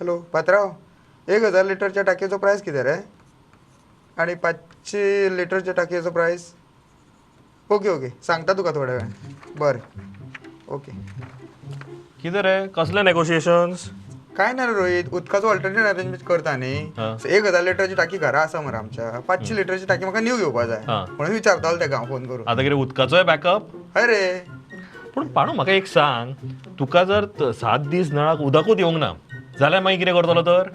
Hello पात्रांव, 1000 लिटरच्या टाकयेचो प्रायस कितें रे? आनी 500 लिटरच्या टाकयेचो प्रायस? ओके ओके, सांगता तुका थोड्या वेळान. बरें, ओके. कितें रे, कसले नेगोशिएशन्स? काय ना रे रोहित, उदकाचो अल्टरनेट अरेंजमेंट करता न्ही. 1000 लिटरची टाकी घरा आसा मरे आमच्या, 500 लिटरची टाकी म्हाका न्यू घेवपा जाय. म्हणून विचारतालो तेका हांव फोन करून. आतां कितें, उदकाचोय बॅकअप? हय रे. पूण पाणू, म्हाका एक सांग, तुका जर 7 दीस नळाक उदकूच येवंक ना जाल्यार मागीर कितें करतलो तर?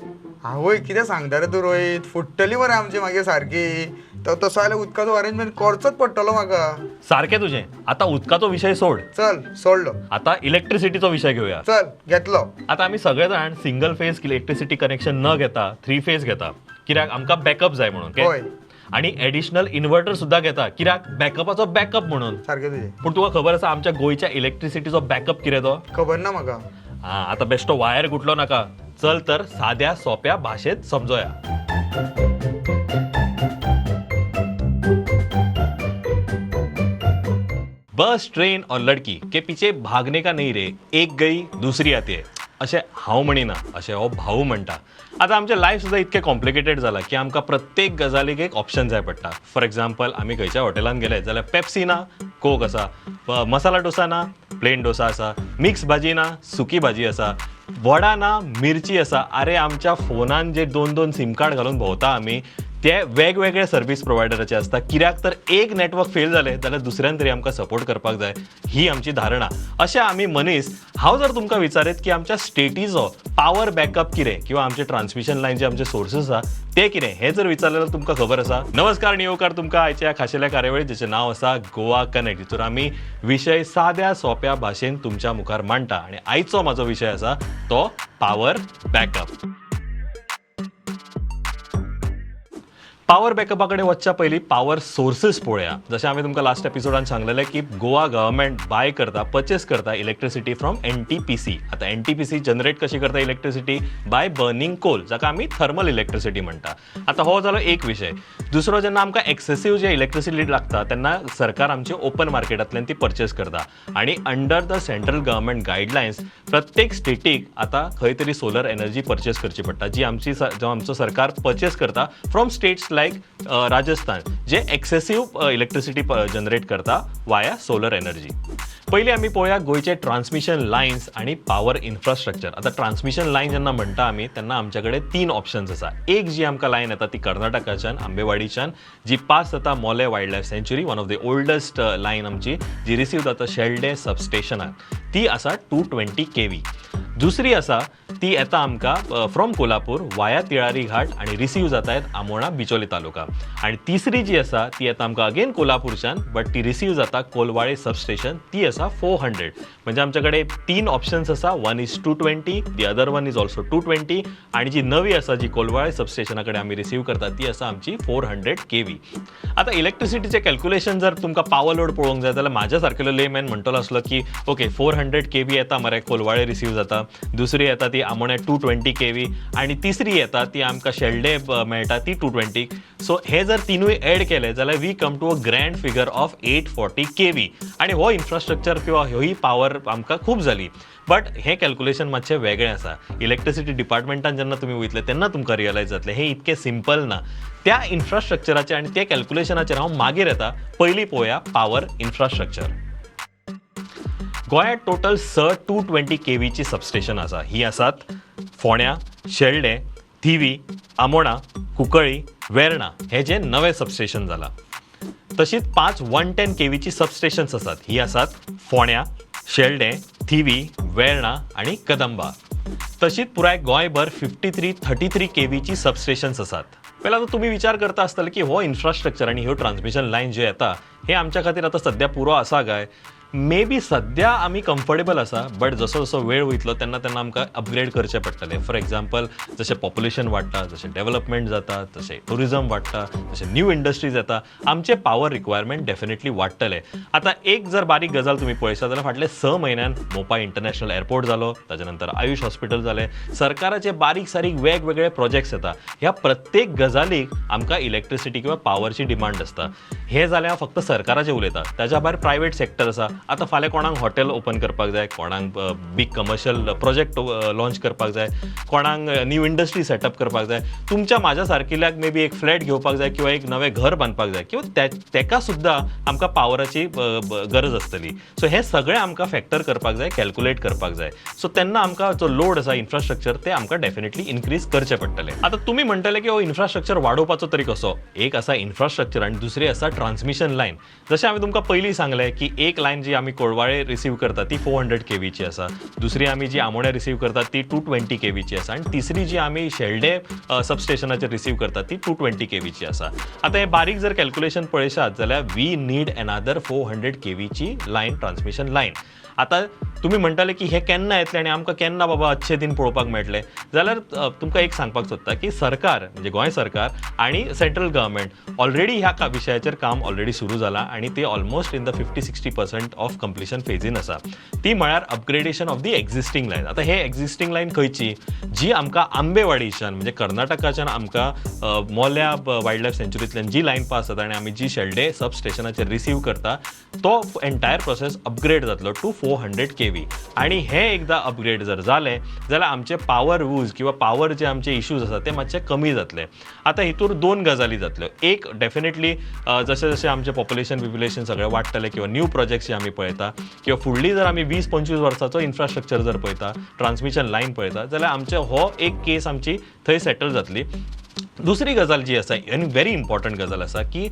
आवय, कितें सांगता रे तूं रोहित? फुट्टली मरे आमची मागीर सारकी. तो तसो जाल्यार उदकाचो अरेंजमेंट करचोच पडटलो म्हाका. सारकें तुजें. आतां उदकाचो विशय सोड. चल, सोडलो. आतां इलेक्ट्रिसिटीचो विशय घेवया. चल, घेतलो. आतां आमी सगळे जाण सिंगल फेज इलेक्ट्रिसिटी कनेक्शन न घेता थ्री फेज घेता, कित्याक? आमकां बॅकअप जाय म्हणून. हय. आणि एडिशनल इन्व्हर्टर सुद्धा घेता, कित्याक? बॅकअपाचो बॅकअप म्हणून. सारकें तुजें. पूण तुका खबर आसा आमच्या गोंयच्या इलेक्ट्रिसिटीचो बॅकअप कितें तो? खबर ना म्हाका. हा, आता बेश्टो वायर गुटलो नाका. चल तर, साध्या सोप्या भाशेत समजोया. बस, ट्रेन और लड़की के पीछे भागने का नहीं रे, एक गई दूसरी आती है. अशें हांव म्हणिना, अशें हो भाऊ म्हणटा. आतां आमचें लायफ सुद्दां इतकें कॉम्प्लिकेटेड जालां की आमकां प्रत्येक गजालीक एक ऑप्शन जाय पडटा. फॉर एग्जाम्पल, आमी खंयच्या हॉटेलान गेले जाल्यार पेप्सी ना, कोक आसा, मसाला डोसा ना, प्लेन डोसा आसा, मिक्स भाजी ना, सुकी भाजी आसा, वडा ना, मिरची आसा. अरे, आमच्या फोनान जे दोन दोन सिम कार्ड घालून भोंवता आमी, ते वेगवेगळे सर्वीस प्रोवायडराचे आसता. कित्याक तर एक नेटवर्क फेल जालें जाल्यार दुसऱ्यान तरी आमकां सपोर्ट करपाक जाय, ही आमची धारणा. अशें आमी मनीस. हांव जर तुमकां विचारीत की आमच्या स्टेटीचो पावर बॅकअप कितें किंवा आमचे ट्रान्समिशन लायन जे आमचे सोर्सीस आसा ते कितें, हें जर विचारलें जाल्यार तुमकां खबर आसा? नमस्कार आनी येवकार तुमकां आयच्या ह्या खाशेल्या कार्यावळीत, जेचें नांव आसा गोवा कनेक्ट, जितून आमी विशय साद्या सोंप्या भाशेन तुमच्या मुखार मांडटा. आनी आयचो म्हाजो विशय आसा तो पावर बॅकअप. पावर बॅकअपा कडेन वचच्या पयलीं पावर सोर्सीस पळोवया. जशें आमी तुमकां लास्ट एपिसोडान सांगलेलें की गोवा गव्हर्मेंट बाय करता, पर्चेस करता इलेक्ट्रिसिटी फ्रॉम एनटीपीसी. आतां एनटीपीसी जनरेट कशी करता इलेक्ट्रिसिटी? बाय बर्निंग कोल, जाका आमी थर्मल इलेक्ट्रिसिटी म्हणटा. आतां हो जालो एक विशय. दुसरो, जेन्ना आमकां एक्सेसीव जे इलेक्ट्रिसिटी लागता तेन्ना सरकार आमचे ओपन मार्केटांतल्यान ती पर्चेस करता. आनी under the central government guidelines प्रत्येक स्टेटीक आतां खंय तरी सोलर एनर्जी पर्चेस करची पडटा, जी आमची जो आमचो सरकार पर्चेस करता फ्रॉम स्टेट्स लायक राजस्थान, जे एक्सेसीव इलेक्ट्रिसिटी जनरेट करता वाया सोलर एनर्जी. पयलीं आमी पळोवया गोंयचे ट्रान्समिशन लायन्स आनी पावर इन्फ्रास्ट्रक्चर. आतां ट्रान्समिशन लायन जेन्ना म्हणटा आमी तेन्ना आमच्या कडेन तीन ऑप्शन्स आसा. एक जी आमकां लायन येता ती कर्नाटकाच्यान, आंबेवाडीच्यान, जी पास जाता मोले wild life sanctuary, one of the oldest line आमची, जी रिसीव जाता शेल्डे सबस्टेशनार, ती आसा 220 केवी. दुसरी आसा ती येता आमकां फ्रॉम कोल्हापूर वाया तिळारी घाट आनी रिसीव जाता आमोणा, बिचोले तालुका. आनी तिसरी जी आसा ती येता आमकां अगेन कोल्हापूरच्यान, बट ती रिसीव जाता कोलवाळे सबस्टेशन, ती आसा 400. म्हणजे आमच्या कडेन तीन ऑप्शन्स आसा. One is 220, the other one is also 220 आनी जी नवी आसा, जी कोलवाळे सबस्टेशना कडेन आमी रिसीव करता, ती आसा आमची 400 केवी. आतां इलेक्ट्रिसिटीचें कॅल्क्युलेशन जर तुमकां पावर लोड पळोवंक जाय जाल्यार म्हाज्या सारकेलो लेमॅन म्हणटलो आसलो की ओके, 400 केवी येता मरे, कोलवाळे रिसीव जाता, दुसरी येता ती आमोण्या 220 केवी आनी तिसरी येता ती आमकां शेल्डे मेळटा ती 220. सो हे जर तिनूय एड केले जाल्यार we come to a grand figure of 840 kV. आनी हो इन्फ्रास्ट्रक्चर किंवा ही पावर आमकां खूब जाली. बट हें कॅल्क्युलेशन मातशें वेगळें आसा. इलेक्ट्रिसिटी डिपार्टमेंटान जेन्ना तुमी वयतले तेन्ना तुमकां रियलायज जातलें, हें इतकें सिंपल ना. त्या इन्फ्रास्ट्रक्चराचेर आनी त्या कॅल्क्युलेशनाचेर हांव मागीर येता. पयलीं पळोवया पावर इन्फ्रास्ट्रक्चर. गोंयांत टोटल स 220 केवीची सबस्टेशन आसा. ही आसात फोंड्या, शेल्डें, थिवी, आमोणा, कुंकळी, वेर्णा हे जे नवें सबस्टेशन जालां. तशीच पांच 110 केवीची सबस्टेशन्स आसात. ही आसात फोंड्या, शेल्डें, थिवी, वेर्णा आनी कदंबा. तशीच पुराय गोंयभर 53 33 केवीची सबस्टेशन्स आसात. पयलीं आतां तुमी विचार करता आसतले की हो इन्फ्रास्ट्रक्चर आनी ह्यो ट्रान्समिशन लायन ज्यो येता हे आमच्या खातीर आतां सद्या पुरो आसा काय? मे बी सद्या आमी कम्फर्टेबल आसा, बट जसो जसो वेळ वयतलो तेन्ना तेन्ना आमकां अपग्रेड करचें पडटलें. फॉर एग्जाम्पल, जशें पॉप्युलेशन वाडटा, जशें डेव्हलपमेंट जाता, तशें टुरिजम वाडटा, तशें न्यू इंडस्ट्रीज येता, आमचें पावर रिक्वायरमेंट डेफिनेटली वाडटलें. आतां एक जर बारीक गजाल तुमी पळयशात जाल्यार फाटले 6 म्हयन्यान मोपा इंटरनॅशनल एअरपोर्ट जालो, ताच्या नंतर आयुष हॉस्पिटल जालें, सरकाराचे बारीक सारीक वेगवेगळे प्रोजेक्ट्स येता. ह्या प्रत्येक गजालीक आमकां इलेक्ट्रिसिटी किंवा पावरची डिमांड आसता. हें जालें हांव फक्त सरकाराचें उलयता. ताच्या भायर प्रायवेट सेक्टर आसा. आतां फाल्यां कोणाक हॉटेल ओपन करपाक जाय, कोणाक बीग कमर्शियल प्रोजेक्ट लॉन्च करपाक जाय, कोणाक न्यू इंडस्ट्री सेटअप करपाक जाय, तुमच्या म्हाज्या सारकिल्याक मे बी एक फ्लॅट घेवपाक जाय किंवा एक नवें घर बांदपाक जाय किंवा तेका सुद्दां आमकां पावराची गरज आसतली. सो हें सगळें आमकां फॅक्टर करपाक जाय, कॅल्कुलेट करपाक जाय. सो तेन्ना आमकां जो लोड आसा इन्फ्रास्ट्रक्चर, ते आमकां डेफिनेटली इन्क्रीज करचें पडटलें. आतां तुमी म्हणटले की हो इन्फ्रास्ट्रक्चर वाडोवपाचो तरी कसो? एक आसा इन्फ्रास्ट्रक्चर आनी दुसरी आसा ट्रान्समिशन लायन. जशें हांवें तुमकां पयलीं सांगलें की एक लायन जी आमी कोळवाळे रिसीव करता ती 400 केवीची आसा, दुसरी आमी जी आमोण्या रिसीव करतात ती 220 केवीची आसा आनी तिसरी जी आमी शेल्डे सबस्टेशनाचेर रिसीव करतात ती 220 केवीची आसा. आतां हें बारीक जर कॅल्कुलेशन पळयशात जाल्यार we need another 400 केवीची line, transmission line. आतां तुमी म्हणटाले की हे केन्ना येतले आनी आमकां केन्ना बाबा अच्छे दिन पळोवपाक मेळटले, जाल्यार तुमकां एक सांगपाक सोदता की सरकार, म्हणजे गोंय सरकार आनी सेंट्रल गव्हर्मेंट ऑलरेडी ह्या विशयाचेर काम ऑलरेडी सुरू जालां आनी ते almost in the 50-60% of completion फेजीन आसा. ती म्हळ्यार upgradation of the existing line. आतां हे एक्झिस्टींग लायन खंयची? जी आमकां आंबेवाडीच्यान, म्हणजे कर्नाटकाच्यान आमकां मोल्या वायल्ड लायफ सेंच्युरींतल्यान जी लायन पास जाता आनी आमी जी शेल्डे सब स्टेशनाचेर रिसीव करता, तो एंटायर प्रोसेस अपग्रेड जातलो टू 400 केवी. आनी हें एकदां अपग्रेड जर जालें जाल्यार आमचे पावर यूज किंवा पावर जे आमचे इश्यूज आसा ते मातशे कमी जातले. आतां हितूर दोन गजाली जातल्यो. एक, डेफिनेटली जशें जशें आमचें पॉप्युलेशन बिप्युलेशन सगळें वाडटलें किंवा न्यू प्रोजेक्ट्स जे आमी पळयता किंवा फुडली जर आमी 20-25 वर्साचो इन्फ्रास्ट्रक्चर जर पळयता, ट्रान्समिशन लायन पळयता, जाल्यार आमचे हो एक केस आमची थंय सेटल जातली. दुसरी गजाल जी आसा आनी व्हेरी इम्पॉर्टंट गजाल आसा की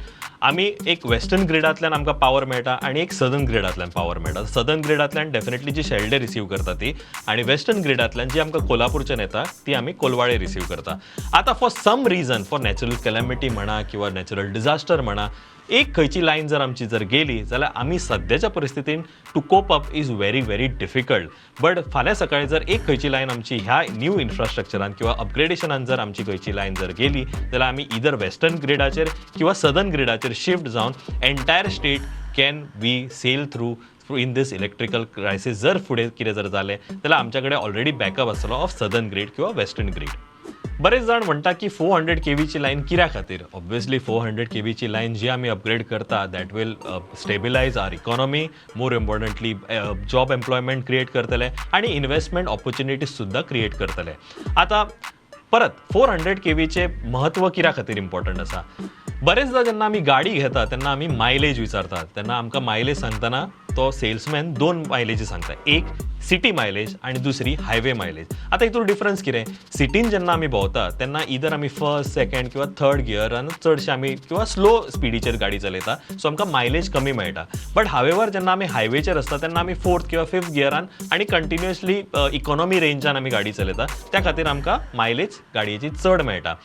आमी एक वेस्टर्न ग्रिडांतल्यान आमकां पावर मेळटा आनी एक सदर्न ग्रिडांतल्यान पावर मेळटा. सदर्न ग्रिडांतल्यान डेफिनेटली जी शेल्डे रिसीव करता ती आनी वेस्टर्न ग्रिडांतल्यान जी आमकां कोल्हापूरच्यान येता ती आमी कोलवाळे रिसीव करता. आतां for some reason, for natural calamity म्हणा किंवा नॅचरल डिझास्टर म्हणा, एक खंयची लायन जर आमची जर गेली जाल्यार आमी सद्याच्या परिस्थितीन to cope up is very very difficult. But फाल्यां सकाळी जर एक खंयची लायन आमची ह्या न्यू इन्फ्रास्ट्रक्चरान किंवा अपग्रेडेशनान जर आमची खंयची लायन जर गेली जाल्यार आमी इदर वेस्टर्न ग्रिडाचेर किंवा सदर्न ग्रिडाचेर शिफ्ट जावन entire state can be sail through in this electrical crisis. जर फुडें कितें जर जालें जाल्यार आमच्या कडेन ऑलरेडी बॅकअप आसतलो ऑफ सदर्न ग्रीड किंवा वेस्टर्न ग्रीड. बरेच जाण म्हणटा की 400 केवीची लायन कित्या खातीर? ऑब्वियसली 400 केवीची लायन जी आमी अपग्रेड करता, that will stabilize our economy, more importantly job employment create करतले आनी इन्व्हेस्टमेंट ऑपॉर्च्युनिटीज सुद्दां क्रिएट करतले. आतां परत 400 केवीचे म्हत्व कित्या खातीर इम्पॉर्टंट आसा? बरेचदा जेन्ना आमी गाडी घेता तेन्ना आमी मायलेज विचारतात. तेन्ना आमकां मायलेज सांगतना तो सेल्समॅन दोन मायलेजी सांगता, एक सिटी मायलेज आनी दुसरी हायवे मायलेज. आतां हितून डिफरन्स कितें? सिटीन जेन्ना आमी भोंवता तेन्ना इदर आमी फर्स्ट, सेकंड किंवा थर्ड गियरान चडशे आमी किंवा स्लो स्पिडीचेर गाडी चलयता, सो आमकां मायलेज कमी मेळटा. बट हावेवर जेन्ना आमी हायवेचेर आसता तेन्ना आमी फोर्थ किंवा फिफ्थ गियरान आनी कंटिन्युअसली इकॉनॉमी रेंजान आमी गाडी चलयता, त्या खातीर आमकां मायलेज गाडयेची चड मेळटा.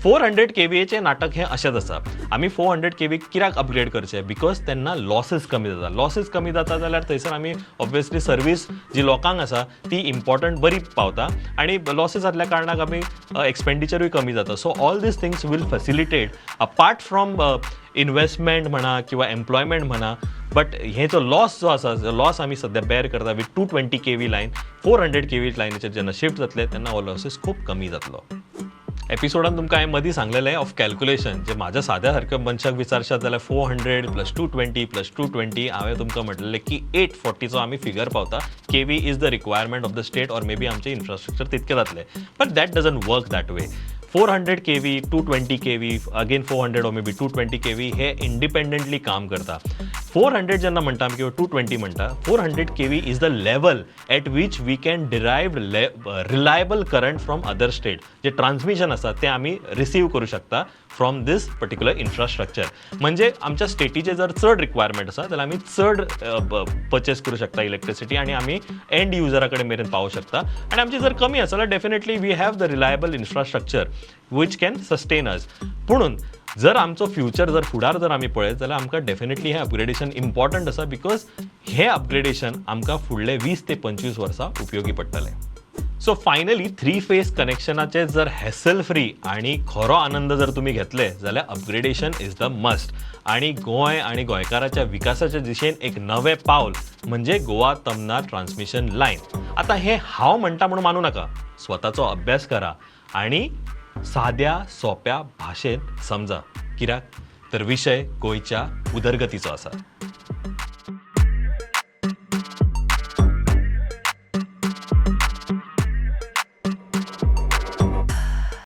400 केवीएचें नाटक हें अशेंच आसा. आमी 400 केवी कित्याक अपग्रेड करचें? Because तेन्ना लॉसीस कमी जाता. लॉसीस कमी जाता जाल्यार थंयसर आमी ऑब्वियसली सर्वीस जी लोकांक आसा ती इम्पॉर्टंट बरी पावता आनी लॉसीस जाल्ल्या कारणाक आमी एक्सपेंडिचरूय कमी जाता. So all these things will facilitate, apart from investment म्हणा किंवा एम्प्लॉयमेंट म्हणा. बट हे जो लॉस जो आसा, लॉस आमी सद्या बेर करता with 220 kV line, 400 kV लायनीचेर जेन्ना शिफ्ट जातले तेन्ना हो लॉसीस खूब कमी जातलो. एपिसोडान तुमकां हांवें मदीं सांगलेलें ऑफ कॅल्कुलेशन, जे म्हाज्या साद्या सारक्या मनशाक विचारशात जाल्यार 400 plus 220 plus 220, हांवें तुमकां म्हटलेलें की 840चो आमी फिगर पावता. kV is the requirement of the state or maybe आमचें इन्फ्रास्ट्रक्चर तितकें जातलें, but that doesn't work that way. 400 kV, 220 kV, again 400 or maybe 220 kV hey independently काम करता. 400 जेन्ना म्हणटा आमी किंवा 220 म्हणटा, 400 kV is the level at which we can derive reliable current from other state. J transmission आसा तें आमी रिसीव करूं शकता फ्रॉम these particular infrastructure. म्हणजे आमच्या स्टेटीचे जर चड रिक्वायरमेंट आसा जाल्यार आमी चड पर्चेस करूं शकता इलेक्ट्रिसिटी आनी आमी एंड युजरा कडेन मेरेन पावोवंक शकता. आनी आमची जर कमी आसा जाल्यार definitely we have the reliable infrastructure which can sustain us. पुणून जर आमचो फ्युचर जर फुडार जर आमी पळयत जाल्यार आमकां डेफिनेटली हें अपग्रेडेशन इम्पॉर्टंट आसा, because हें अपग्रेडेशन आमकां फुडले 20 ते 25 वर्सां उपयोगी पडटलें. सो फायनली थ्री फेज कनेक्शनाचे जर हॅसल फ्री आनी खरो आनंद जर तुमी घेतले जाल्यार अपग्रेडेशन is the must. आनी गोंय आनी गोंयकाराच्या विकासाच्या दिशेन एक नवें पावल म्हणजे गोवा तमनार ट्रान्समिशन लायन. आतां हें हांव म्हणटा म्हणून मानू नाका, स्वताचो अभ्यास करा आनी साद्या सोंप्या भाशेंत समजा, कित्याक तर विशय गोंयच्या उदरगतीचो आसा.